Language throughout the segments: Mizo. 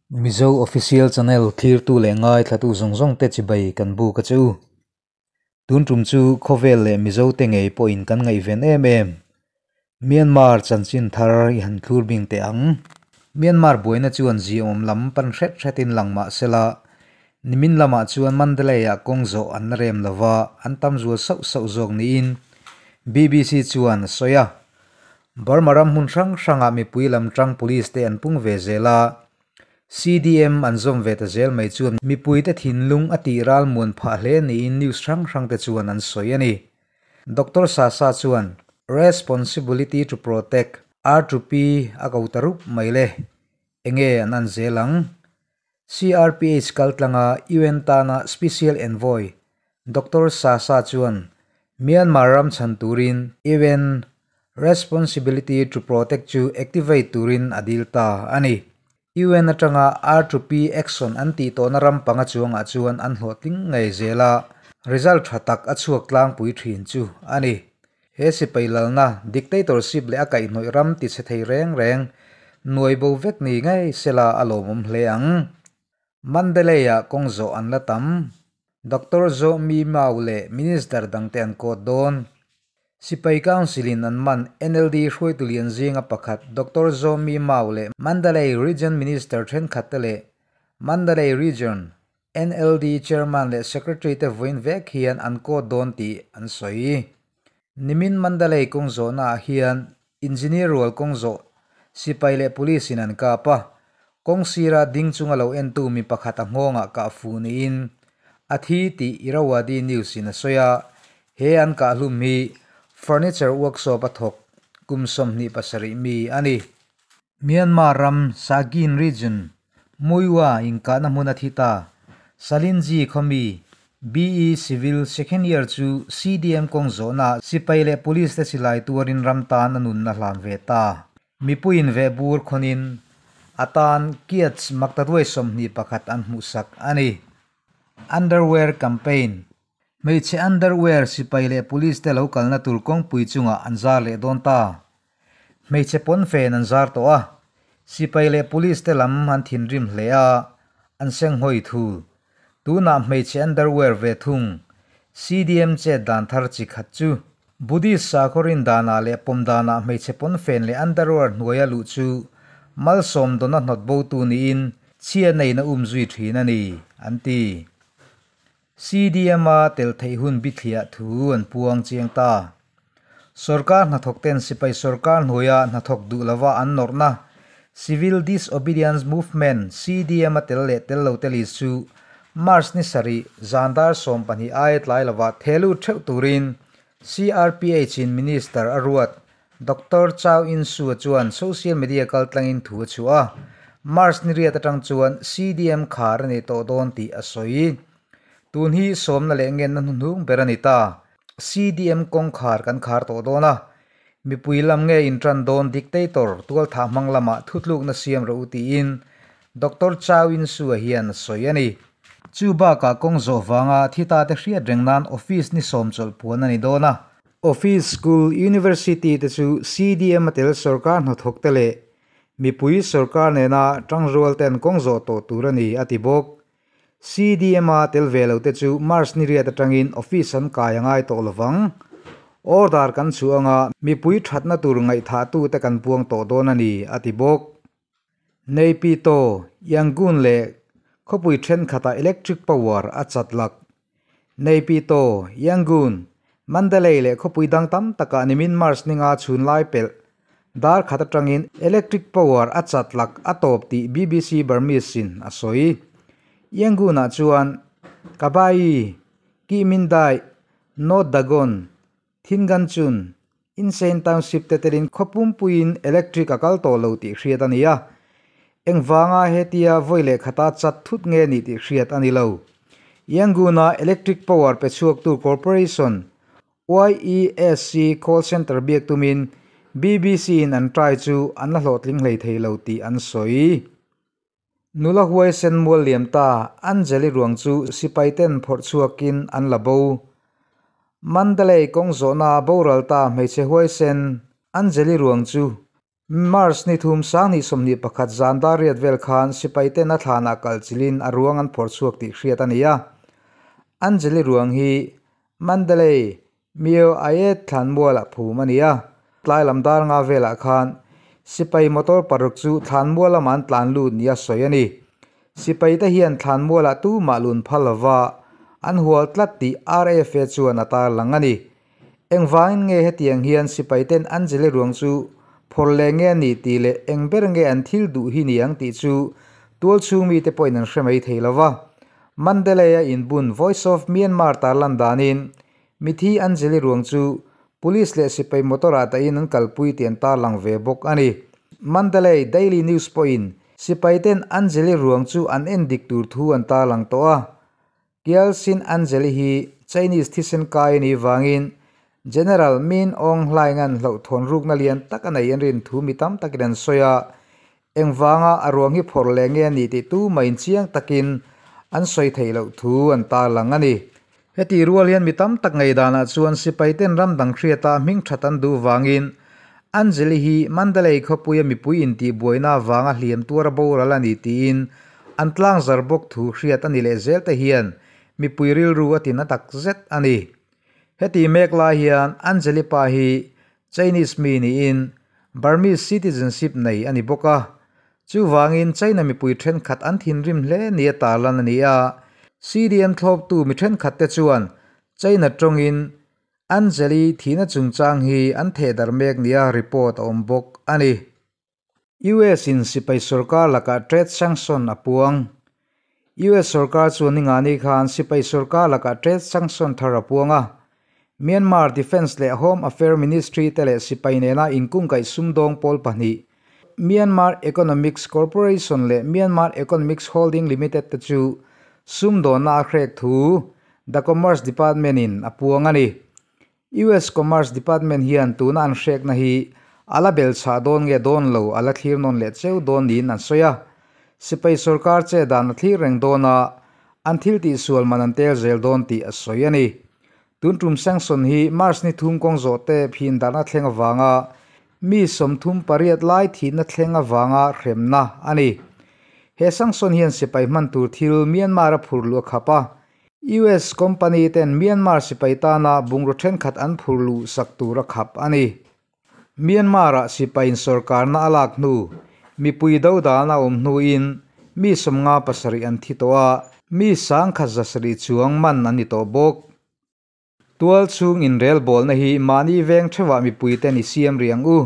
Mizo Official Channel thlirtu leh ngaithlatu zawng zawng te chibai kan buk a che u. Tun tum chu khawvel leh Mizo te ngei pawhin kan ngaihven em em. Myanmar chanchin thar i han thlur bing teh ang. Myanmar buaina chuan ziaawm lam pan hret hretin lang mah sela, nimin lamah chuan Mandalay-ah kawng zawh an la rem lova, an tam zual sauh sauh zawk niin BBC chuan a sawi a. Burma ram hmun hrang hrangah mipui lam tang police te an pung ve zel a, CDM an zawm ve ta zel mai chuan mipuite thinlung a tih ral muan phah hle niin news hrang hrang te chuan an sawi a ni. Doctor Sasa chuan Responsibility to Protect, R2P, a ko ta rup mai le, enge an an zel ang? CRPH kaltlanga UN tana Special Envoy Doctor Sasa chuan Myanmar ram chhan turin UN Responsibility to Protect chu activate turin a dil ta a ni. UN atanga R2P action an tih tawhna ram panga chuangah chuan an hlawhtling ngei zel a, result tha tak a chhuak tlangpui thin chu a ni. He sipai lalna, dictatorship leh a kaihhnawih ram tichhe thei reng reng, nuai bo vek ni ngei sela a lawmawm hle ang. Mandalay-ah kawng zawh an la tam. Doctor Zaw Mi Mau leh Minister dangte an kawt dawn. Sipai Council-in an man NLD hruaitu lian zinga pakhat Doctor Zaw Mi Mau leh Mandalay Region Minister thenkhatte leh Mandalay Region NLD Chairman leh Secretary te vawiin vek hian an kawt dawn tih an sawi. Nimin Mandalay kawng zawhnaah hian Engineer rual kawng zawh sipai leh Police in an kap a, kawng sira ding chunga lo entu mi pakhat a nghawngah kah fuh niin a thi tih Irrawaddy News in a sawi a, he an kah hlum hi Furniture Workshop a thawk kum 27 mi a ni. Myanmar ram Sagaing Region, Monywa inkahna hmun a thi ta. Salinji khawmi BE Civil Second Year chu CDM kawng zawhna sipai leh Police te silai tuarin ram tan a nunna hlan ve ta. Mipuiin veh bur khawnin a tan Kyats maktaduai 21 an hmuhsak a ni. Underwear Campaign Hmeichhe underwear sipai leh Police te lo kalna tur kawngpui chungah an zar leh dawn ta. Hmeichhe pawn fen an zar tawh a, sipai leh police te lam an thinrim hle a, an senghawi thul. Tunah hmeichhe underwear ve thung, CDM chet dan thar chi khat chu. Buddhist sakhaw rin danah leh pawm danah hmeichhe pawn fen leh underwear hnuaia luh chu malsawm dawna hnawt botu niin chhia neina um zui thin a ni, an ti. CDM-a tel theih hun bithliah thu an puang chiang ta. Sorkar hnathawk ten sipai sorkar hnuaia hnathawk duh lova an nawrhna Civil Disobedience Movement, CDM, a tel leh tel lo te list chu March ni sarih zan dar 12 aia tlai lova thehlut theuh turin CRPH-in Minister a ruat Doctor Chau In Su-a chuan social media kaltlangin thu a chhuah a, March ni riat atang chuan CDM khar a nei tawh dawn tih a sawi. Tun hi sawmna leh ngenna hnuhnung ber a ni ta. CDM kawngkhar kan khar tawh dawn a, mipui lam nge intan dawn dictator tualthah hmang lamah thutlukna siam rawh u tiin Doctor Chau In Su-a hian a sawi a ni. Chu bakah kawng zawh vanga thi ta te hriat reng nan office ni sawm chawlh puan a ni dawn a. Office, school, university te chu CDM a tel sorkar hnathawk te leh mipui sorkar nena tangrual ten kawng zawh tawh tur a ni, a ti bawk. CDM a tel ve lo te chu March ni riat atangin office an kai a ngai tawh lovang. Order kan chhuah anga mipui thatna tur ngaihthah tu te kan puang tawh dawn a ni, a ti bawk. Naypyidaw, Yangon leh khawpui thenkhatah electric power a chat lak. Naypyidaw, Yangon, Mandalay leh khawpui dang tam takah nimin March ninga chhun lai pelh dar khat atangin electric power a chat lak a tawp tih BBC Burmese in a sawi. Yangon-ah chuan Kabayi, Kihmindai, North Dagon, Thinganchun, Insein Township te telin khawpumpuiin electric a kal tawh lo tih hriat a ni a. Engvanga hetia vawi leh khata chat thut nge ni tih hriat a ni lo. Yangon-a electric power pe chhuaktu corporation YESC call center biak tumin BBC in an try chu an la hlawhtling hlei thei lo tih an sawi. Nula huai sen mual liam ta Anjali ruang chu sipai ten phawrh chhuakin an la bo. Mandalay kawng zawhna boral ta hmeichhe huai sen Anjali ruang chu March ni thum 2021 zan dar riat vel khan sipai ten a thlanah kal chilin a ruang an phawrh chhuak tih hriat a ni a. Anjali ruang hi Mandalay, Myo Ayet thlanmualah phum a ni a. Tlai lam dar nga velah khan sipai motor paruk chu thlanmual lama an tlan lut nia sawi a ni. Sipai te hian thlanmualah tumah lun phal lova an hual tlat tih RFA chuan a tarlang a ni. Engvangin nge hetiang hian sipai ten Anjali ruang chu phawrh leh nge a nih tih leh eng ber nge an thil duh hi ni ang tih chu tual chhung mite pawhin an hre mai thei lo va. Mandalay-a inbun Voice of Myanmar tarlan danin mithi Anjali ruang chu Police leh sipai motor-ah dahin an kalpui tih an tarlang ve bawk a ni. Mandalay Daily News pawhin sipai ten Anjali ruang chu an en dik tur thu an tarlang tawh a. Kialsin Anjali hi Chinese thisen kai a nih vangin General Min Aung Hlaing-a'n hlauhthawn rukna lian tak a neih an rin thu mi tam takin an sawi a. Engvanga a ruang hi phawrh leh nge a nih tih tumah inchiang takin an sawi theih loh thu an tarlang a ni. Heti rual hian mi tam tak ngeidanah chuan sipaiten ram dang hriata hming that an duh vangin Anjali hi Mandalay khawpuia mipui intihbuaina avanga hliam tuara boral a ni tiin an tlangzar bawk thu hriat a ni leh zel te hian mipui rilru a tina tak zet a ni. Heti mek lai hian Anjali pa hi Chinese mi niin Burmese citizenship nei a ni bawk a, chuvangin China mipui thenkhat an thinrim hle nia tarlan a ni a, CDM thlawptu mi thenkhat te chuan China tawngin Anjali thihna chungchang hi an thehdarh mek nia report a awm bawk a ni. US in sipai sorkar lakah trade sanction a puang. US sorkar chuan ningani khan sipai sorkar lakah trade sanction thar a puang a. Myanmar Defence leh Home Affair Ministry te leh sipai nena inkungkaih sumdawng pawl pahnih, Myanmar Economics Corporation leh Myanmar Economics Holding Limited te chu sumdawnna a hrek thu The Commerce Department in a puang a ni. US Commerce Department hian tuna an hrekna hi a la bel chhah dawn nge dawn lo a la thlir nawn leh cheu dawn niin an sawi a. Sipai sorkar che dan a thlir reng dawn a, an thil tihsual man an tel zel dawn tih a sawi a ni. Tun tum sanction hi March ni thum kawng zawh te phin dahna thleng avanga mi 38 lai thihna thleng avanga hremna a ni. He sanction hian sipai hman tur thil Myanmar a phur luh a khap a, US company ten Myanmar sipai tana bungraw thenkhat an phur luh sak tur a khap a ni. Myanmar-ah sipaiin sorkarna a lak hnu, mipui dodalna a awm hnuin mi 57 an thi tawh a, mi 1700 chuang man an ni tawh bawk. Tual chhung inrelbawlna hi mahni veng theuhah mipuiten i siam rih ang u.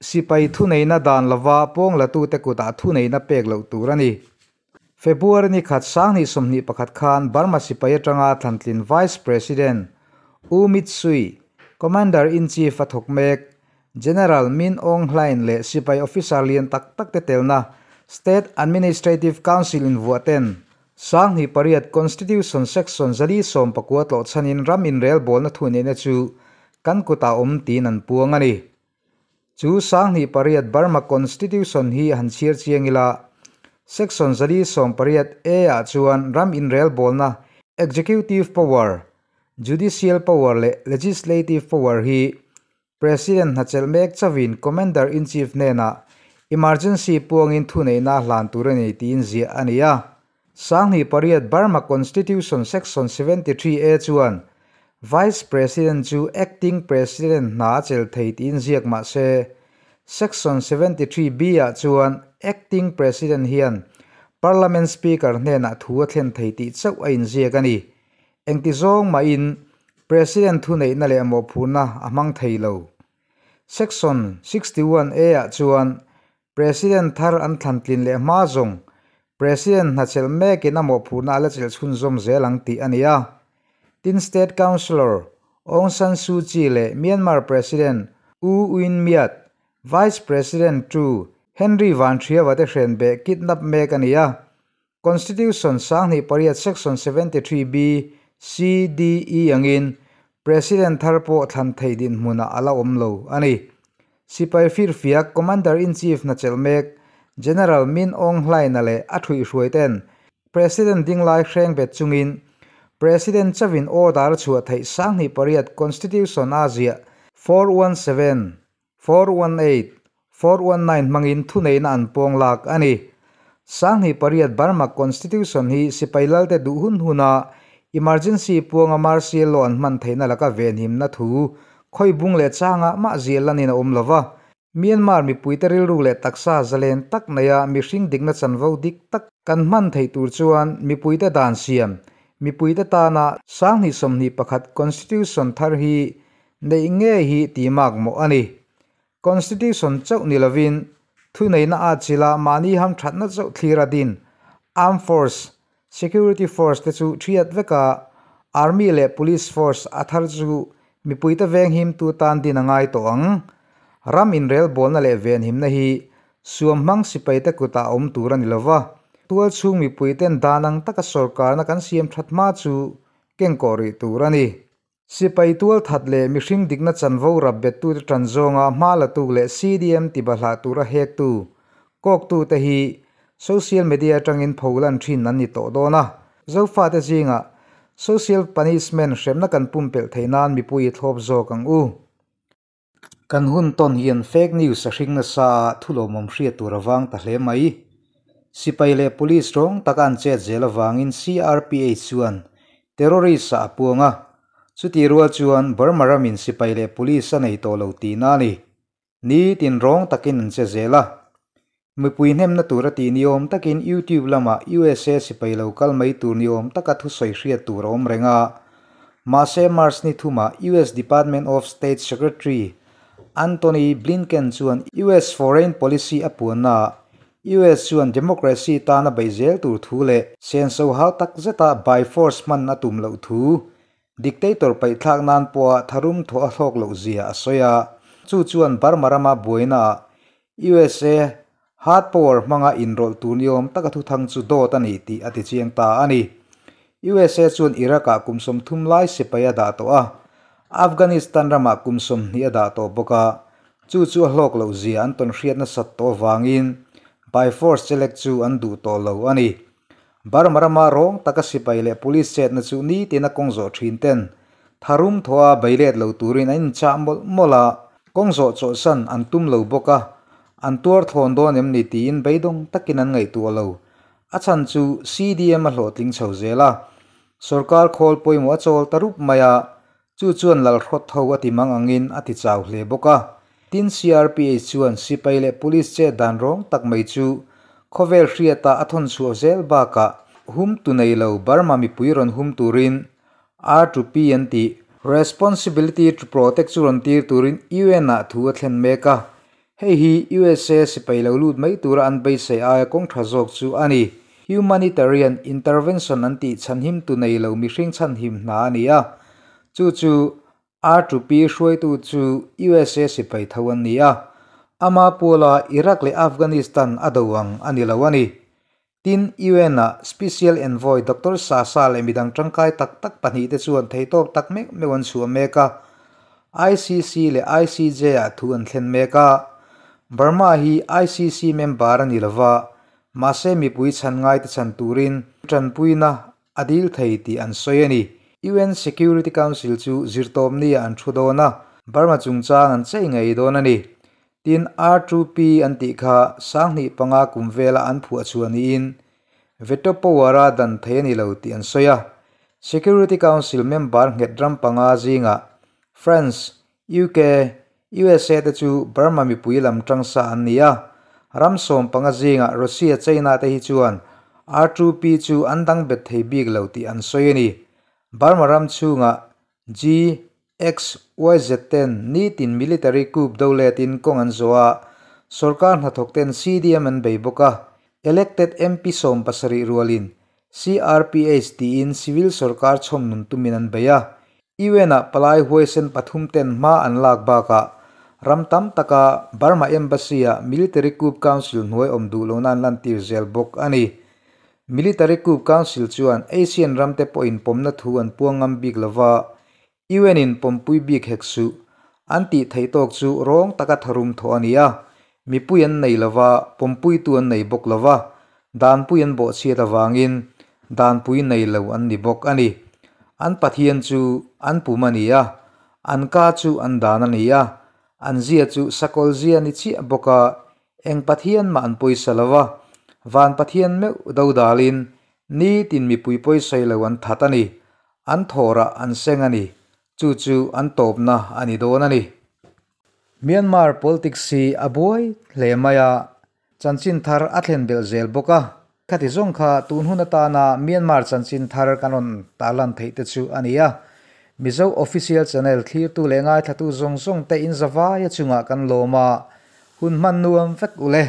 Sipai thuneihna dan lova pawng latute kutah thuneihna pek loh tur a ni. February ni khat 2021 khan Burma sipai atanga thlantlin Vice President U Myit Sui, Commander-in-Chief a thawk mek General Min Aung Hlaing leh sipai officer lian tak tak te telna State Administrative Council invuah ten 2008 Constitution Section 419 tlawh chhanin ram inrelbawlna thuneihna chu kan kutah awm tiin an puang a ni. Chu 2008 Burma Constitution hi han chhiar chiang ila, Section 418 A ah chuan ram inrelbawlna Executive Power, Judicial Power leh Legislative Power hi President hnachelh mek chauhin Commander-in-Chief hnenah emergency puangin thuneihna hlan tur a nei tiin ziah a ni a. 2008 Burma Constitution Section 73 A chuan Vice President chu Acting President hna a chel thei tiin ziak mah se, Section 73 B ah chuan Acting President hian Parliament Speaker hnenah thu a thlen thei tih chauh a inziak a ni. Engti zawng mahin President thuneihna leh mawhphurhna a hmang thei lo. Section 61 A ah chuan President thar an thlantlin leh hma zawng President hnachelh mekin a mawhphurhna a la chelh chhunzawm zel ang tih a ni a. Tin State Councillor Aung San Suu Kyi leh Myanmar President U Win Myat, Vice President Tu Henry Van Thriava te hren beh kidnap mek a ni a. Constitution 2008 Section 73 B, C, D, E angin President thar pawh thlan thei dinhmunah a la awm lo a ni. Sipai firfiak Commander-in-Chief hnachelh mek General Min Aung Hlaing-a leh a thuihhruai ten President dinglai hreng bet chungin President chauhin order a chhuah theih 2008 Constitution a ziah 417, 418, 419 hmangin thuneihna an pawng lak a ni. 2008 Burma Constitution hi sipai lalte duh hun huna emergency puanga martial law an hman theihna laka venhimna thu khawi bung leh changa mah ziah lanin a awm lova. Myanmar mipuite rilru leh taksa zalen tak neia mihring dikna chanvo dik tak kan hman theih tur chuan mipuite dan siam, mipuite tana 2021 Constitution thar hi neih ngei hi tih mak mawh a ni. Constitution chauh ni lovin thuneihna a chila mahni hamthatna chauh thlir a din Armed Force, Security Force te chu thiat veka Army leh Police Force a thar chu mipuite venghimtu tan din a ngai tawh ang. Ram inrelbawlna leh venhimna hi suam hmang sipaite kutah a awm tur a ni lova, tualchhung mipuiten dan ang taka sawrkarna kan siam that hma chu kengkawh rih tur a ni. Sipai tualthat leh mihring dikna chanvo rap bettute tan zawnga hma latu leh CDM tibahlah tura hektu, kawktute hi social media atangin pholan thin an ni tawh dawn a. Zofate zingah social punishment hremna kan pumpelh theih nan mipui i thlawp zawk ang u. Kan hun tawn hian fake news a hring nasa a, thulawmawm hriat tur a vang ta hle mai. Sipai leh police rawng taka an chet zel avangin CRPH chuan terrorist ah a puang a, chutih rual chuan Burma ramin sipai leh police a nei tawh lo tihna a ni. Nitin rawng takin an che zel a. Mipui hnemna tur a tih ni awm takin YouTube lamah USA sipai lo kal mai tur ni awm taka thusawi hriat tur a awm reng a. Mahse March ni thumah US Department of State Secretary Antony Blinken chuan US foreign policy a puannaah US chuan democracy tana beih zel tur thu leh senso hau tak zeta by force hman a tum loh thu Dictator paihthlak nan pawha tharum thawh a hlawk loh zia a sawi a, chu chuan Burma rama buainaah USA hard power hmanga inrawlh tur niawm taka thuthang chu dawt a ni tih a tichiang ta a ni. USA chuan Iraq-ah kum 30 lai sipai a dah tawh a, Afghanistan ramah kum 20 a dah tawh bawk a, chu chu a hlawk loh zia an tawn hriat nasat tawh avangin by force chelek chu an duh tawh lo a ni. Burma rama rawng taka sipai leh police chetna chu nitin a kawng zawh thin ten tharum thawha beilet lo turin an inchah mawlh mawlh a, kawng zawh chawlhsan an tum lo bawk a, an tuar thlawn dawn em ni tiin beidawng takin an ngaihtuah lo. A chhan chu CDM a hlawhtling chho zel a, sorkar khawl pawimawh a chawl ta rup mai a, Chu chuan Lalhrawt tho a ti mang angin a ti chau hle bawk a. Tin, CRPH chuan sipai leh police chet dan rawng tak mai chu khawvel hriata a thawn chhuah zel bakah hum tu nei lo Burma mipui rawn hum turin R2P an tih Responsibility to Protect chu rawn tir turin UN ah thu a thlen mek a. Hei hi USA sipai lo lut mai tura an beisei aia kawng tha zawk chu a ni. Humanitarian intervention an tih chhanhim tu nei lo mihring chhanhim hna a ni a. Chu chu R2P hruaitu chu USA sipai tho an ni a. Ama puala Iraq leh Afghanistan a do ang a ni lo a ni. Tin, UN-a Special Envoy Doctor Sasa leh midang tangkai tak tak pahnihte chuan theihtawp tak meuh meuh an chhuah mek a, ICC leh ICJ-ah thu an thlen mek a. Burma hi ICC member a ni lova, mahse mipui chhan ngaite chhan turin tanpuina a dil thei tih an sawi a ni. UN Security Council chu zirtawpnia an thu dawn a, Burma chungchang an chei ngei dawn a ni. Tin, R2P an tih kha 2005 kum vela an phuah chhuah niin veto power-a dan thei a ni lo tih an sawi a. Security Council member nghet ram panga zingah France, UK, USA te chu Burma mipui lam tangsa an ni a. Ram 15 zingah Russia, China te hi chuan R2P chu an dang bet thei bik lo tih an sawi a ni. Burma ram chhungah G, X, Y, Z ten nitin military coup do letin kawng an zawh a, sorkar hnathawk ten CDM an bei bawk a, elected MP 17 rualin CRPH tiin civil sorkar chhawm nun tumin an bei a, UN-ah palai huaisen pathum ten hma an lak bakah ram tam taka Burma Embassy-ah military coup council hnuai awm duh lohna an lantir zel bawk a ni. Military coup council chuan Asian ramte pawhin pawmna thu an puang ngam bik lova, UN-in pawmpui bik hek suh an tih theih tawk chu rawng taka tharum thawh a ni a, mipui an nei lova, pawmpuitu an nei bawk lova, danpui an bawhchhiat avangin danpui nei lo an ni bawk a ni. An Pathian chu an pum a ni a, an ka chu an dan a ni a. An zia chu sakawlh zia ni chiah bawk a, eng Pathian mah an pawisa lo a, van Pathian meuh dodalin nitin mipui pawisawi lo an that a ni. An thawrah an seng a ni. Chu chu an tawpna a ni dawn a ni. Myanmar politics hi a buai hle mai a, chanchin thar a thlen belh zel bawk a. Khati zawng kha tun hun atana Myanmar chanchin thar kan rawn tarlan theih te chu a ni a. Mizo Official Channel thlirtu leh ngaithlatu zawng zawng te in zavaia chungah kan lawm a, hun hman nuam vek u le.